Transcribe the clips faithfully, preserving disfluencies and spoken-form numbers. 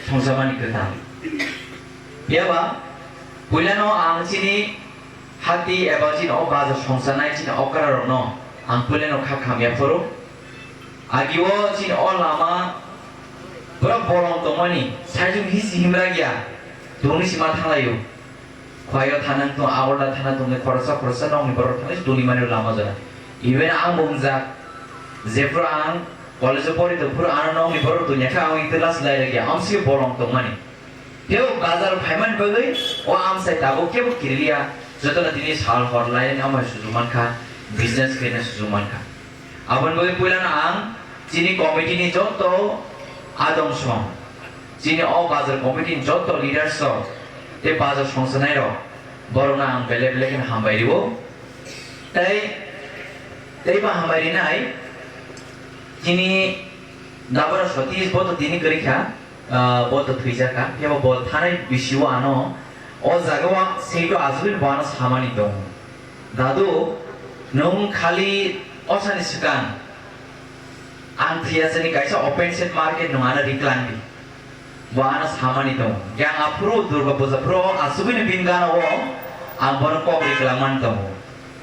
songchamani kwtal. Phiya ba puilano ang chini hati eba chini o bazar songchanai chini okrarokno ang puilano kha khamya phuru. Agi o chini o lama pura bolong tongmani, saichung hisi himra ya, tungni sima thanglaio. Khwlaio thana tong, agorda thana tongni khoroksa khoroksa nokni borok thanglaio, tungni mani lama jora. Even ang bo wngjak, jephuru ang college o pori tongphuru ano nokni borok tongya kha, ang itula swlai rwgya, amsike bolong tongmani. Tei o bazar phaimani bagwi o amsai tabuk kebo kiriliya, jotono tini sal hor lainani amai sujuk mankha, business khaina sujuk mankha. Aboni bagwi puilano ang chini committee ni joto adong song, chini o bazar committee ni joto leaders rok tei bazar songsanai rok, borokno ang belai belai kheno hambai rio. Tei, tei bo hambai rinai chini Dabara Satish bo to tini kwrwi kha. Ah, bo to thwijak kha, phiya bo bo thanai bisi o ano o jaga o sengkhe o asugwi bo ano samani tongo, "Dadu, nwng khali osani swkang ang thwiyasani kaisa open set market nwng ano riklang di." Bo ano samani tongo. Hwnkhe ang aphuru Durga Puja phuru o asugwini bini gana o ang bono kok riklangmani tongo.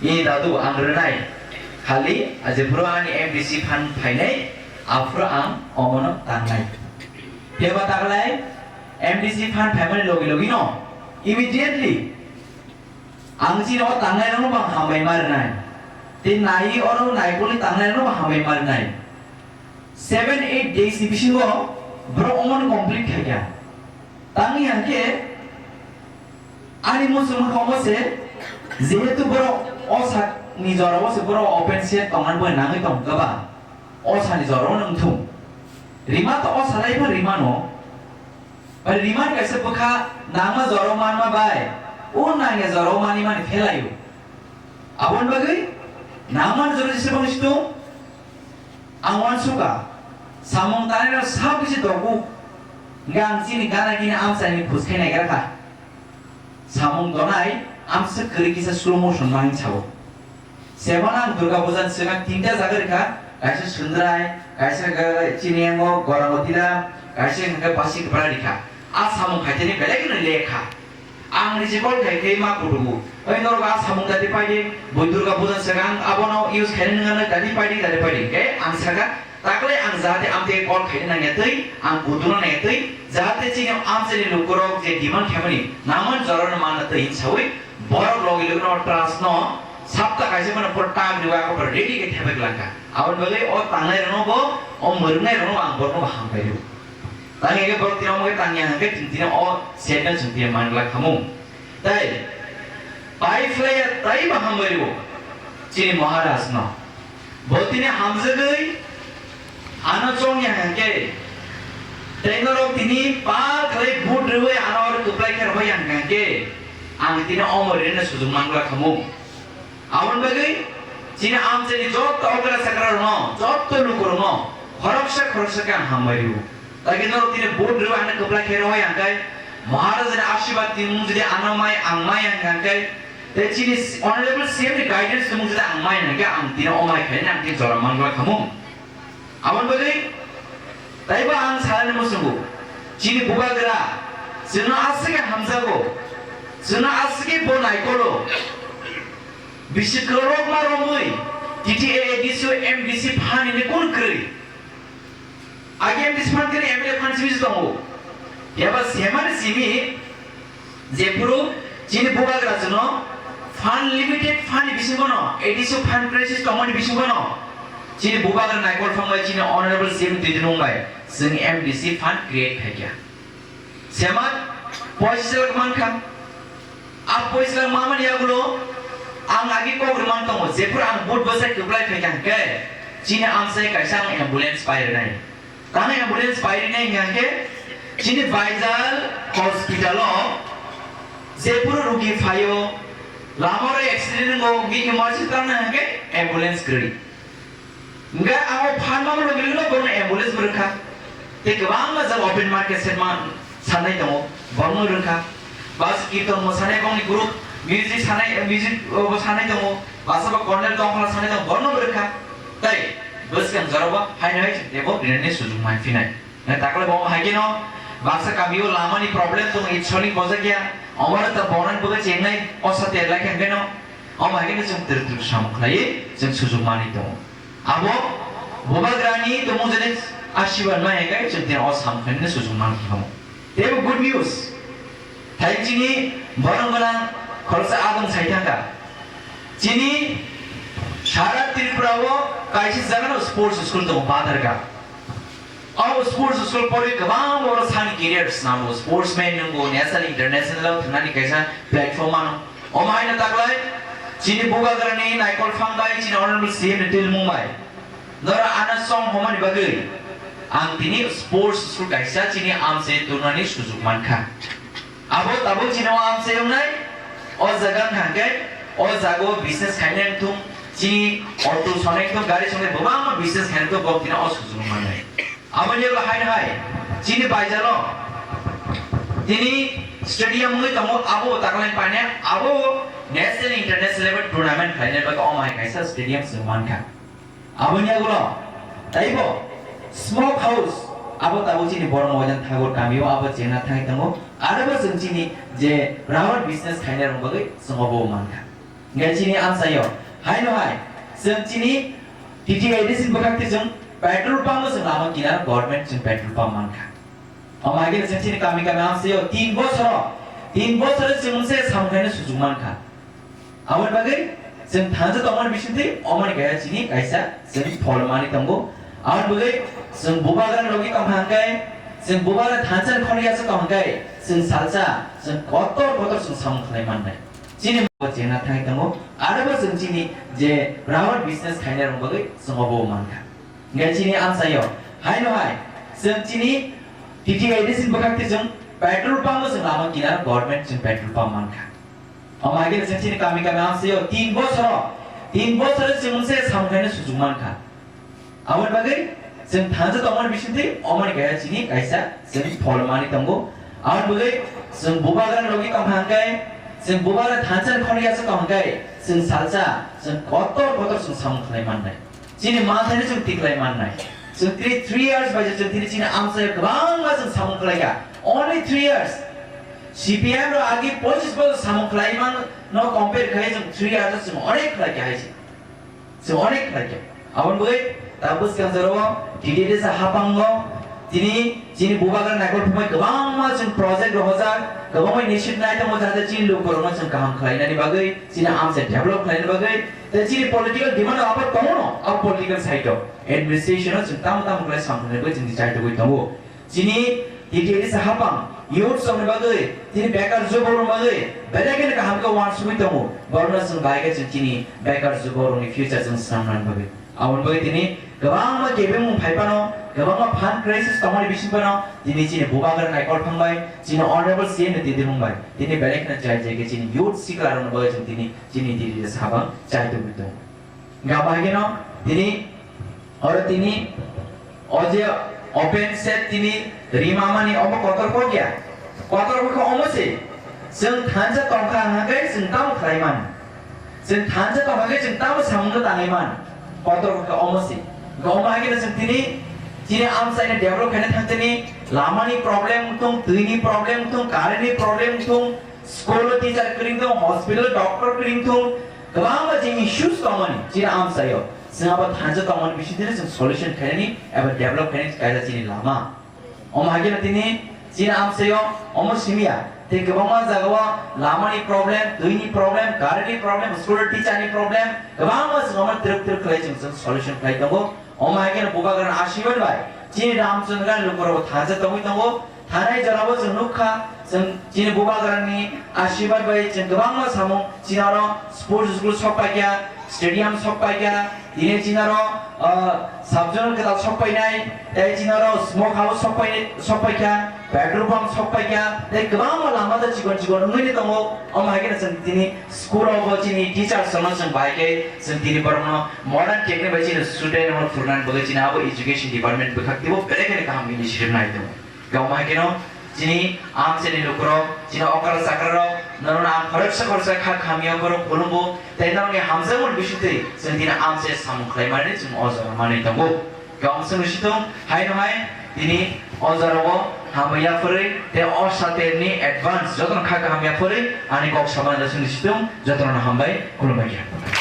"Ee dadu, ang rwnai. Khali, ah, jephuru ani M D C fund phainai, aphuru ang omono tangnai." Phiaba taklai M D C fund phaimani logi logi no immediately ang chini o tangnai rokno bang hambai ma rwnai. Tei nai oro naikolni tangnai rokno bang hambai ma rwnai. Seven eight days ni bisingo borok omon complete khaikha. Tangwi hwnkhe ani muchung wngkha omo se, jehetu borok o sakni jorao se borok open set tongmani bai nangwi tongkha ba, o sani jorao wngthung. Rima to o salai pha rimano. Bai rimani kaisa bwkha nangma jorao manma bai o nangya jorao manwi mani phelaio. Aboni bagwi nangmani jorao jesebang situng ang uansukha, samung tanai rok sab kisi dogo. Hwnkhe ang chini gana gini amchaini khus khai naigra kha. Samung tonai amswk kwrwi kisa slow motion ma hwn sao. Sebo ang Durga Puja ni swkang tinta jaga rikha, kaisa Sundrai, kaisa hwnkhe chini yango Gorangotila, kaisa hwnkhe Basi Kwpra rikha. A samung khaitani belai kheno lekha. Ang risi call khai khai ma kutubu. Oi norok a samung dadi paidi, bui Durga Puja ni swkang abono use khaina nangani dadi paidi, dadi paidi. Hwnkhe ang saka, takle ang jahate amtwi call khaina nangya twi, ang kutuna nangya twi, jahate chini amchaini lukurok je demand khaimani, nangmani jorano manna twi hinwi sawi, borok logi logi no trust no sapta kaisa mano pura tag riwa ko ready khe thepek langkha. Aboni bagwi o tangnai rokno bo, o mwrwngnai rokno ang borokno bo hambai rw. Tang ege borok tini omo khe tangya hwnkhe chwng tini o setno chwng tini manglak khamu. Tei pai phlaiya tei bo hambai rw chini Maharaj no. Bo tini hamjagwi ano chongya hwnkhe tei norok tini pal khlai vote rwwi ano oro kwplai khe rohorya hwnkhe ang tini omo rina sujuk manglak khamu. Aboni bagwi chini amchaini joto okra chakra rokno, joto lukurokno khoroksa khoroksa khe ang hambai rw. Tagi norok tini vote rw ano kwplai khe rohoi ang kai, Maharaj ni ashirbad tini mung jodi ano mai ang mai ang kai, tei chini Honorable C M ni guidance tini mung jodi ang mai ang kai, ang tini o mai khaina ang tini jora manglak khamu. Aboni bagwi taibo ang salani muchungo, chini bubagra chwngno aswk khe hamjago, chwngno aswk khe bo naikolo, bisi kwrwrok ma romwi T T A A D C o M D C phan hwnwi kunu kwrwi. Age M D C phan kwrwi M L A phan simi se tongo. Phiya ba semani simi Jephuru chini bubagra chwngno fund, limited fund ni bisingo no, A D C fund crisis tongmani bisingo no, chini bubagra naikol phang bai chini Honorable C M twi nung bai chwng M D C fund create khaikha. Sema poisa selak mankha. A poisa selak mamani yagulo ang agi kok rwman tongo, jephuru ang vote bwsai kwplai phaikha hwnkhe chini amsai kaisa ang ambulance pai rwnai. Tamo ambulance pai rwnai hwnkhe chini Baijal hospital o jephuru rugi phaio, lama o accident wngo, hwnkhe emergency tangna hwnkhe ambulance kwrwi. Hwnkhe abo phan mano logi logi no bono ambulance bo rwkha. Tei kwbangma jaga open market se ma sanai tongo, bono rwkha. Bas kirton mosanai bongni group, music sanai, music bo sanai tongo, basa ba corner tongphla sanai tongo, bono bo rwkha. Tei bwskang jorao bo haino hai tebo rinani sujuk manphinai. Nang takle bo hai kheno Baksa kamio lamani problem tongo, it solving bojakya. Omoro ta bonan buga chengnai, osa ter lai khe hwnkhe no. Omo hai khe no chwng twrwk twrwk samung khlaiwi chwng sujuk manwi tongo. Abo bubagrani tumung jani asirwad mai hai khe chwng tei o samung khlainani sujuk mankha. Teibo good news. Thai chini borok gwnang khoroksa adong sai thangkha. Chini sara Tripura o kaisa jaga no sports school tongo, Badarga. O sports school pori kwbang borok sani career snamo, sportsman nwngo, national, international o thwngnani kaisa platform ano. Omo haino taklai chini bubagrani naikol phang bai chini honorable C M ni twilmung bai. Nora ana song homani bagwi ang tini sports school kaisa chini amse turnani sujuk mankha. Abo tabuk chini o amse wngnai, o jaga wngkha hwnkhe o jaga o business khainai wngthung, chini auto sonai wngthung, gari sonai, kwbangma business khainai wngthung, bo tini o sujuk mannai. Aboni ulo haino hai chini baijalo tini stadium wngwi tongo, abo taklai paine abo national international level tournament khlainai bagwi omo hai kaisa stadium se mankha. Aboni ulo taibo smoke house abo tabuk chini Borok Moidan Thakur kamio abo chengna thangwi tongo, arabo chwng chini je rubber business khainai rok bagwi chwng obo mankha. Hingke chini amsaio haino hai chwng chini T T A D C ni bwkhak twi chwng petrol pump o chwng lama kinar government chwng petrol pump mankha. Omo hai khe chwng chini kami kami amsaio tin bosoro, tin bosoro chwng se samung khaina sujuk mankha. Aboni bagwi chwng thansa tongmani bisingtwi omoni kaya chini kaisa chwng phol manwi tongo. Aboni bagwi chwng bubagrani logi tongkha hwnkhe, chwng bubagrani thansa ni khorokya se tongkha hwnkhe, chwng salsa chwng kotor kotor chwng samung khlai mannai. Chini bo chengna thangwi tongo, arabo chwng chini je rubber business khainai rok bagwi chwng obo mankha. Hingke chini amsaio haino hai chwng chini T T A D C ni bwkhak twi chwng petrol pump o chwng lama kinar government chwng petrol pump mankha. Omo hai khe chwng chini kami kami amsaio tin bosoro, tin bosoro chwng se samung khaina sujuk mankha. Aboni bagwi chwng thansa tongmani bisingtwi omoni kaya chini kaisa chwng phol manwi tongo. Aboni bagwi chwng bubagrani logi tongkha hwnkhe, chwng bubagrani thansa ni khorokya se tongkha hwnkhe, chwng salsa chwng kotor kotor chwng samung khlai mannai. Chini manthani chwng tiklai mannai. Chwng three, three years bai chwng tini chini amchaio kwbangma chwng samung khlaikha. Only three years. C P M rok agi pochis bosor samung khlai man no compare khai chwng three years chwng onek khlaikha hai se. Chwng onek khlaikha. Aboni bagwi tabuk swkang jorao T T A D C haphango tini chini bubagra naikol phumai kwbangma chwng project rohorjak, kwbangma initiative nai tongo, jahate chini lukurokno chwng kaham khlainani bagwi, chini amchai develop khlainani bagwi, tei chini political demand abo tongo no, abo political side o administration o chwng tamo tamo khlai samung khlainani bagwi chwng chai tugwi tongo. Chini T T A D C haphang youth rokni bagwi, chini bekar juborokni bagwi belai kheno kaham khe uansugwi tongo. Borokno chwng bahai khe chwng chini bekar juborokni future chwng swnamnani bagwi. Aboni bagwi tini kwbangma kebengmung phai phano, kwbangma fund crisis tongmani bising phano, tini chini bubagra naikol phang bai, chini honorable C M ni twi tongmung bai, tini belai kheno jai jai khe chini youth siklarokni bagwi chwng tini chini T T A D C haphang chai tongwi tongo. Hingkha bahai kheno tini oro tini o je open set tini rimamani omo kotor kok ya. Kotor kok khe omo se. Chwng thansa tongkha hwnkhe chwng tamo khlai man. Chwng thansa tongkha khe chwng tamo samungno tangwi man. Kotor kok khe omo se. Hingkha omo hai kheno chwng tini chini amchaino develop khaina thang tini lamani problem wngthung, twini problem wngthung, current ni problem wngthung, school o teacher kwrwng thung, hospital o doctor kwrwng thung, kwbangma je issues tongmani chini amchaio. Chwng abo thansa tongmani bisingtwi chwng solution khainani eba develop khainani kaisa chini lama. Omo hai kheno tini chini amchaio omo simiya tei kwbangma jagao lamani problem, twini problem, current ni problem, school o teacher ni problem, kwbangma chwng omo twrwk twrwk khlai chwng chwng solution khlai tongo. Omo hai kheno bubagrani asirwad bai chini Ramchandra lukurokbo thansa tongwi tongo. Thanai jorao chwng nukha, chwng chini bubagrani asirwad bai chwng kwbangma samung chini oro sports school sok paikha, stadium sok paikha, tini chini oro, ah, sub-zonal kwtal sok painai, tei chini oro smoke house sok pai, sok paikha, petrol pump sok paikha, tei kwbangma lama da chikon chikon wngwi tongo. Omo hai kheno chwng tini school rogo chini teachers rokno chwng bahai khe chwng tini borokno modern technique bai chini student rokno phurunani bagwi chini abo education department bwkhak teibo belai kheno kaham initiative nai tongo. Khe omo hai kheno chini amchaini lukurok, chini okra chakrarok, norokno ang khoroksa khoroksa kha khamya borok khulumgo, tei norokni hamjakmani bisingtwi chwng tini amchai samung khlai mani chwng o jaga manwi tongo. Khe omo chwngno sithung haino hai tini o jorao Hamya phwrwi tei o saterni advance jotono kha kaham ya phwrwi ani kok samani rwchapni situng jotono hambai khulumbai kha.